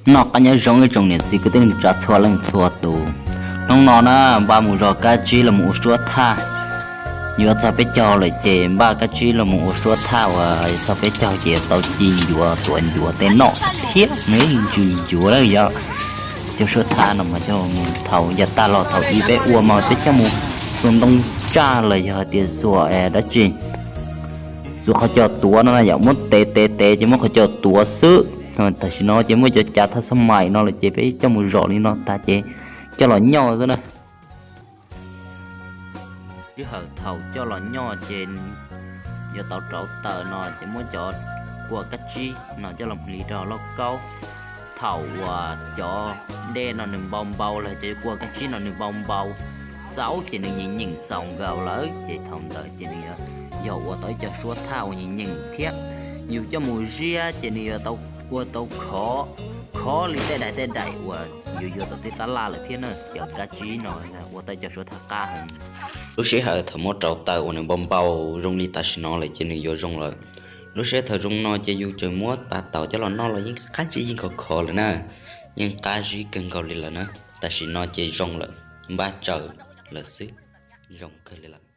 Noj qab nyob zoo ib tsoom niam txiv kwv tij neej tsa txhua leej txhua tus. Hnub no na, npaj mus zov kab tsib los mus ua suab thaj. Yuav txog peb caug lawm ces npaj kab tsib los mus ua suab thaj uas txog peb caug ces tau ci ncuav tuav ncuav tej noj thiab ne, ntsws ncuav lawm yog. Cov suab thaj no mas coj mus thaum yav tag los thaum ub peb ua mas peb coj mus xuas ntoo tsaj los yog hais tias xuas dab tsi, xuas qhov cos tuav no yom, muab tev tev tev ces muab qhov cos tuav xwb. Tam sim no ces muaj cov cav thaj xab mais no lawm ces peb coj mus zom li no tag ces coj los nyoj xwb na. Sij hawm thaum coj los nyoj ces yuav tau rauv taws no ces muab cov kua kab tsib no coj los hliv rau lauj kaub. Thaum uas cov dej no nws npau npau los cov kua kab tsib no nws npau npau txaus ces nws nyeem nyeem txaus nkaus lawm ces thaum ntawd ces nws yog ua tau ib co suab thaj uas nyeem nyeem thiab. Yus coj mus ziab ces nws yuav tau ua tau khov, khov li tej daim tej daim uas yus yuav tau tej tab laj lawm thiab na. Cov kab tsib no ua tau ib co suab thaj qab heev. Lub sij hawm thaum muab rauv taws uas nws npau npau zoo li tam sim no lawm ces nws yuav zoo lawm. Lub sij hawm thaum zoo no ces yus tseem muab pas taus coj los noj los yeej qab zib yeej khov khov lawm na, yeej qab zib kawg nkaus li lawm na. Tam sim no ces zoo lawm, npaj tsaws lawm xwb, zoo kawg li lawm.